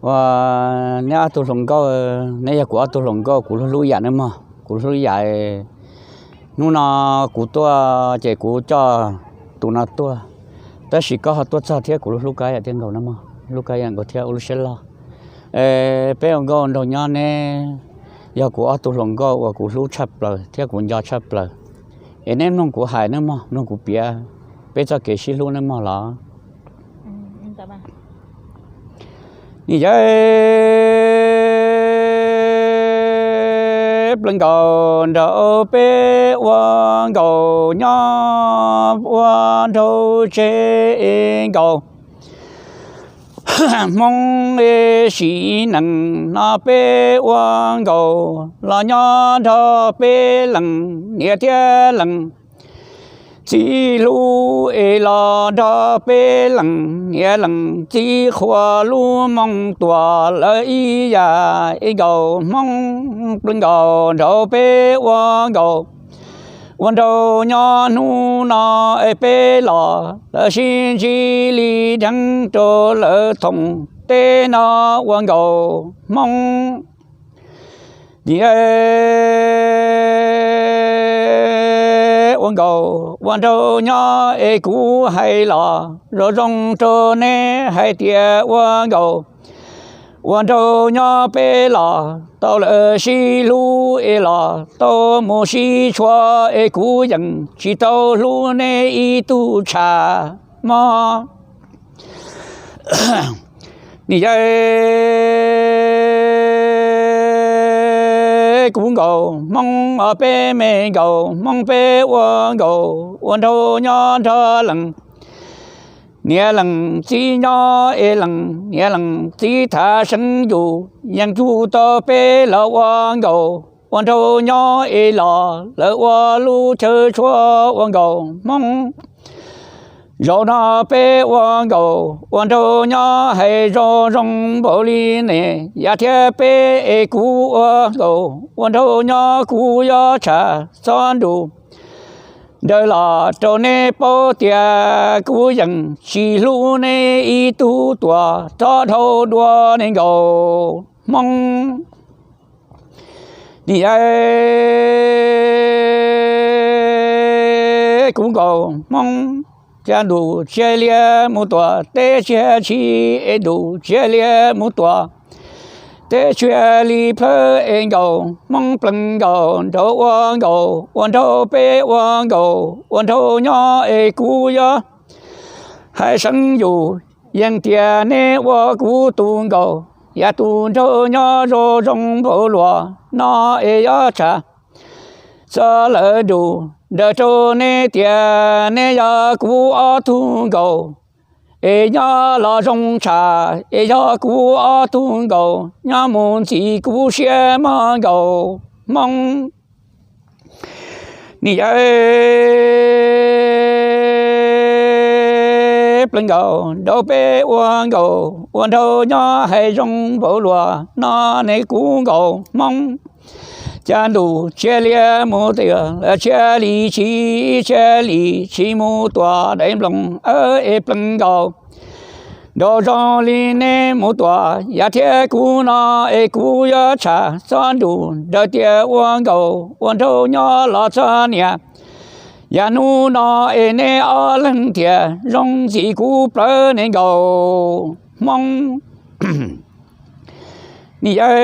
Ua, neb ob tug hluas nkauj, neb yog kuv ob tug hluas nkauj, kuv hlub hlub yam nawb mog, kuv hlub yam. Hnub no kuv tuaj ces kuv coj tus no tuaj, tab sis koj ho tuaj txog thiab kuv hlub koj yam tiag nkaus nawb mog, hlub koj yam nkaus thiab ua lub siab loj. Peb ua nkauj nraug nyob neb yog kuv ob tug hluas nkauj uas kuv hlub tshaj plaws thiab kuv nco tshaj plaws. Es neb mloog kuv hais nawb mog, mloog kuv piav peb txoj kev sib hlub nawb mog los. Ni yawg pleev nkaus nraug peb ua nkaus nyob ua nraug tseg nkaus. Hmoob sim neej no peb ua nkaus los nyob nrog peb leej niam thiab leej txiv hlub es los nrog peb leej niam leej txiv qhuas lub moo tuam lawv ib yam es nkaus. Hmoob pleev nkaus nraug peb ua nkaus ua nraug nyob hnub no es peb los lawv sib ntsib li dheev rau lawv thoom teb no ua nkaus. Hmoob ua nkaus ua nraug nyob es kuv hais los zoo zoo rau neb hais tias ua nkaus ua nraug nyob peb los tau lawv sib hlub es los tau mus sib tshua es kuv yeej tsis tau hlub neb ib tug tshav mog. Ni yawg kuv nkaus Hmoob os, peb me nkaus Hmoob peb ua nkaus ua nraug nyob nrog leej niam leej txiv nyob es leej niam leej txiv thav seev yus yeej yug tau peb los ua nkaus ua nraug nyob es los lawv ua lub chaw tshua ua nkaus. Hmoob zaum no peb ua nkaus ua nraug nyob hais zoo zoo npaum li ne, yam thiab peb es kuv ua nkaus ua nraug nyob kuv yuav tsham txhob nrus nraws los rau neb paub tias kuv yeej tsis hlub neb ib tug tuam rov dhau dua ne nkaus. Hmoob ni yawg kuv nkaus Hmoob, ca ntus tsia lias mus tuam teb tsia tsi es ntus tsia lias mus tuam teb tsia li plawv es nkaus. Hmoob pleev nkaus nraug ua nkaus ua nraug peb ua nkaus ua nraug nyob es kuv yuav hais seev yus yeej tias neb ua kuv tus nkaus, yam tus nraug nyob zoo zoo npaum luas no es yuav tsham txhob lawv nrus nraws rau neb tias neb yog kuv ob tug nkaus es nyob los zoo tsham es yog kuv ob tug nkaus nyob mus ntxim kuv siab mog nkaus. Hmoob ni yawg pleev nkaus nraug peb ua nkaus ua nraug nyob hais zoo npaum luas no ne kuv nkaus Hmoob, ca ntus tsia lias mus tuam tsia li tsi tsia li tsi mus tuam dai nploos es pleev nkaus nraug zoo li neb mus tuam yam thiab kuv no es kuv yuav tsham txhob nrus nraws tias ua nkaus ua nraug nyob los txog niam yam hnub no es neb ob leeg tias zoo ntxim kuv plawv ne nkaus. Hmoob ni yawg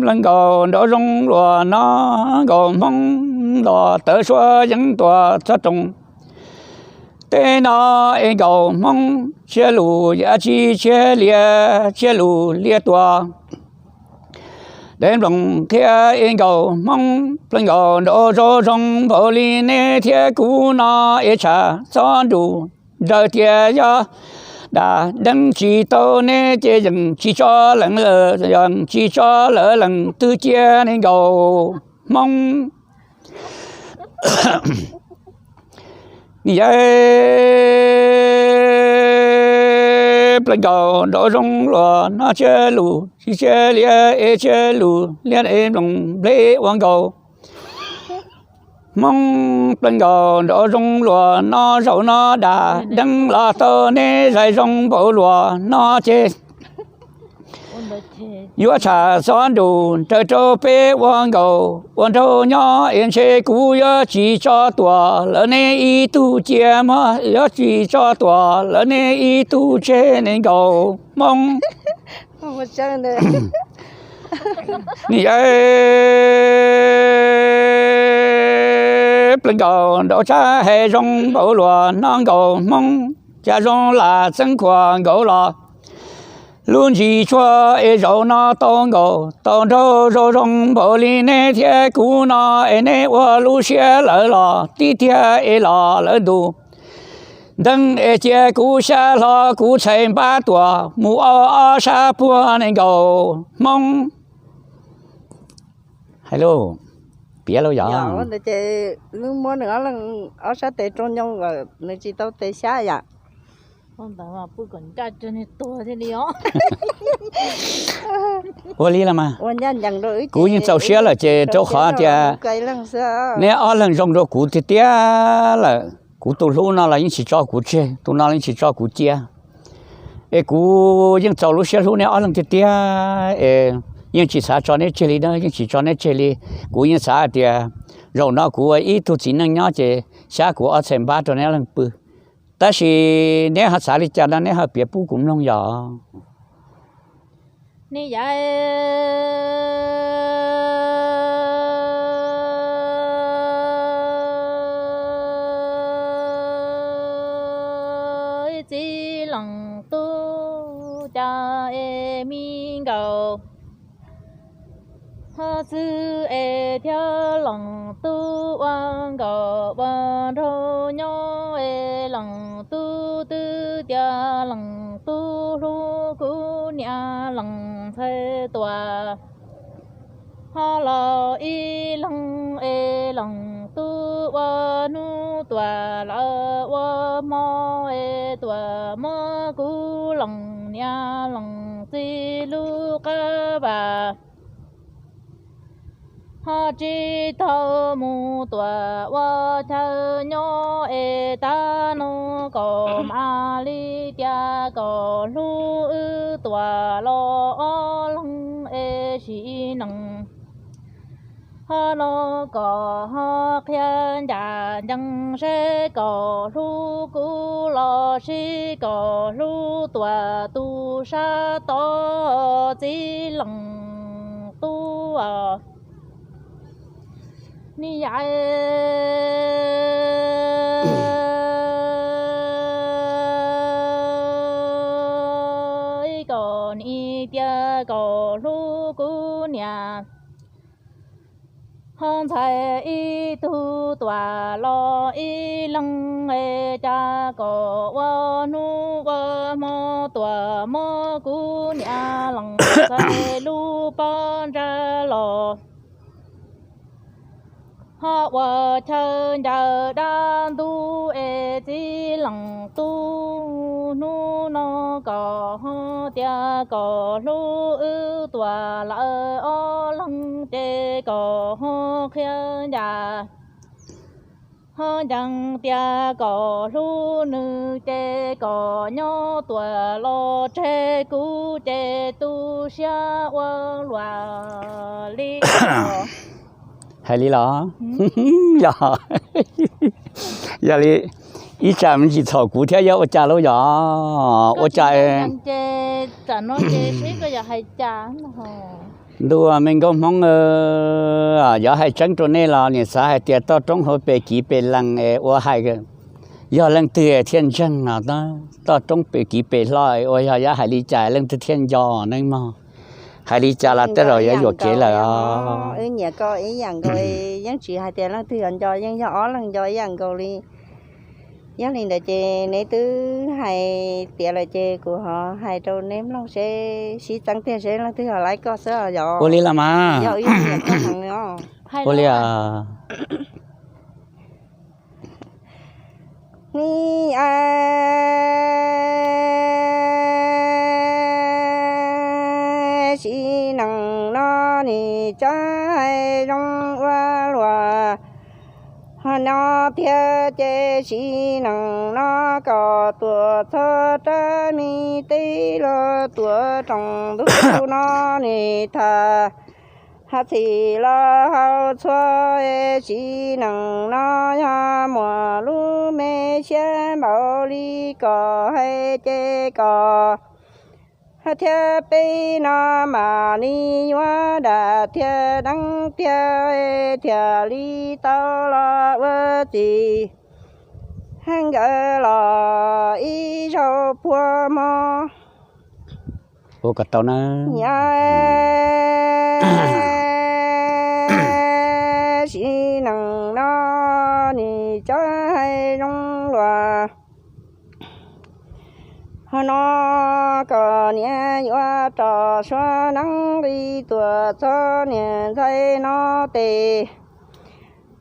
pleev nkaus nraug zoo luas no nkaus Hmoob los tawv suab yeeb tuam txog roos teb no es nkaus Hmoob, tsia lus yam tsi tsia lias tsia lus lias tuam dai nploos thiab es nkaus Hmoob pleev nkaus nraug zoo zoo npaum li neb thiab kuv no es tsham txhob nrus nraws tias yog dam deeb tsis tau neb ces yeej tsis tso leej, yeej tsis tso lawv leej twg cia ne nkaus. Hmoob ni yawg pleev nkaus nraug zoo luas no tsia lus tsis tsia lias es tsia lus lias es nploos nplej ua nkaus Hmoob plees nkaus nraum zoov luas no zaum no dag deev los tau neb zais zoo npaum luas no ces yuav tsham xob nrus raws rau peb ua nkaus ua nraug nyob es ntshe kuv yuav tsis tso tuam lawv neb ib tug cia mog, yuav tsis tso tuam lawv neb ib tug tseg ne nkaus Hmoob. Ni plees nkaus nraum tshab hais zoo npaum luas no nkaus Hmoob, cas zoo lam txeeb khuam nkaus los lub ntsis tshuaj es zaum no tau nkaus tau nraug zoo zoo npaum li neb thiab kuv no es neb ua lub siab lawv los tib tiag es los lawv ntus nteeg es cia kuv xyab hlo kuv txhais npab tuam mus ob ob sab puag ne nkaus Hmoob. Hais lauj, piav lauj yog? Ces wb muab nws ob leeg ob sab tes rau nyoo kom nws tsis tau tes xyab yom. Ua li los mas, kuv yeej txaus siab lawm ces rau qhov tias neb ob leeg zoo rau kuv tiag tiag lawm, kuv tus hlub no los yeej tsis tso kuv tseg, tus no los yeej tsis tso kuv cia. Es kuv yeej txaus lub siab hlub neb ob leeg tiag tiag es yeej tsis xav tso neb tseg li na, yeej tsis tso neb tseg li. Kuv yeej xav hais tias zaum no kuv ua ib tug txiv neej nyob ces xyab kuv ob txhais npab rau neb ob leeg pw. Tab sis neb ho xav li cas no neb ho piav pub kuv mloog yom. Ni yam txiv leej tub cas es me nkaus ho xwb es thiab leej tub ua nkaus ua nraug nyob es leej tub twb tias leej tub hlub kuv niam leej ntxhais tuam ho los ib leeg es leej tub ua hnub tuam lawm ua hmo es tuam muab kuv leej niam leej txiv lub qab vas ho tsis tau mus tuam ua chaw nyob es tab no kom mam li tias kom hlub wb tuam los ob leeg es sim neej ho no kom ho qhia ncaj ncees seb kom hlub kuv los sis kom hlub tuam tus sab tod txiv leej tub. Ni yam kom nim tias kom hlub kuv niam ho ntxhais ib tug tuam los ib leeg es cas kom ua hnub ua hmo tuam muab kuv niam leej ntxhais lub pob ntsag los ho ua chaw ncaws dab ntub es txiv leej tub hnub no kom ho tias kom hlub wb tuam lawm ob leeg ces kom ho qhia ncaj ho ncees tias kom hlub nws ces kom nyob tuam los tseg kuv ces tu siab ua luaj li. Hais li los? Yog, yog li ib tsam me ntsis txhaum kuv thiab yog ua cas lauj yog? Ua cas? Ntuj me nkauj Hmoob, yog hais tseeb rau nej los nim xav hais tias toj roob hauv pes kiv pes lees es ua hais yog leej twg thiaj ntseeg no, toj roob pes kiv pes hlo es ua yog yuav hais li cas leej twg thiaj nco neej mog. Hais li cas los tej zaum yuav yuam kev lawm os. Wb nyiam koj ib yam nkaus, yeej tsis hais tias leej twg yuav nco, yeej yog ob leeg nco ib yam nkaus li. Yog li ntawd ces neb twb hais tiav lawm ces kuv ho hais rau neb mloog seb sib txeeb tiag seb leej twg ho laib koj xwb os yog. Ua li los mas. Yog wb yeej nyiam koj heev os. Ua li. Ni sim neej no nim cov hais zoo ua luaj, no thiab ces sim neej no kom tuam txog rab me teb los tuam rooj ntuj no nim tham. Hab txhim los haus txhua es sim neej no yog muaj lub me siab npaum li kom hais ces kom hab thiab peb no mam li yuav dam thiab deev thiab thiaj li tau los ua txiv hab nkawd los ib zaug puag mog. Ua kom tau na. Yog sim neej no nim txawj hais zoo luag ho no kom niam yuav rov suav neeb nqi tuam txog niam ntxhais no tes.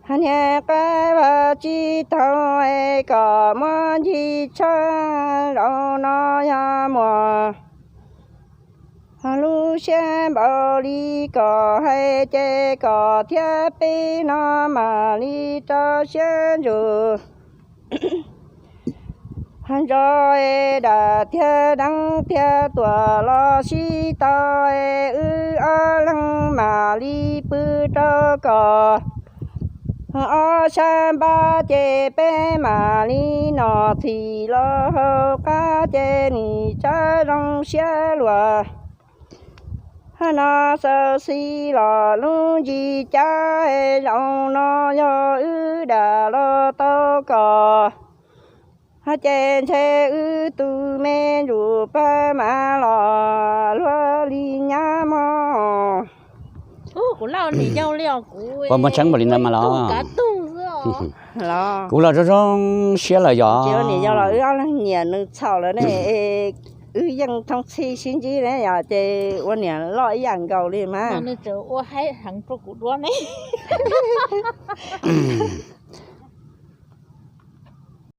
Hab niag qab vaj tsib taug es kom muab ncig tshaj zaum no yog muaj lub siab npaum li kom hais ces kom thiab peb no mam li rau siab ntsws. Hab ntsog es dam thiab deev thiab tuam los sib tau es wb ob leeg mam li pw rau kom ob sab npab ces peb mam li nom txhim los hauv qab ces nim txawj zoo siab luag. Hab no xaws xis los lub ncig cab es zaum no yog wb dam los tau kom hab ces ntshe wb tus me ntsuj plig mas los luag li nyab mog. Ua muaj tseeb npaum li ntawd mas los. Kuv los zoo zoo siab lawm yog. Ces ua niam yau los wb ob leeg nyiam nws txhaum lawm ne, wb yeej thooj txhij sib ntsib ne yog ces ua niam loj ib yam nkaus li mas.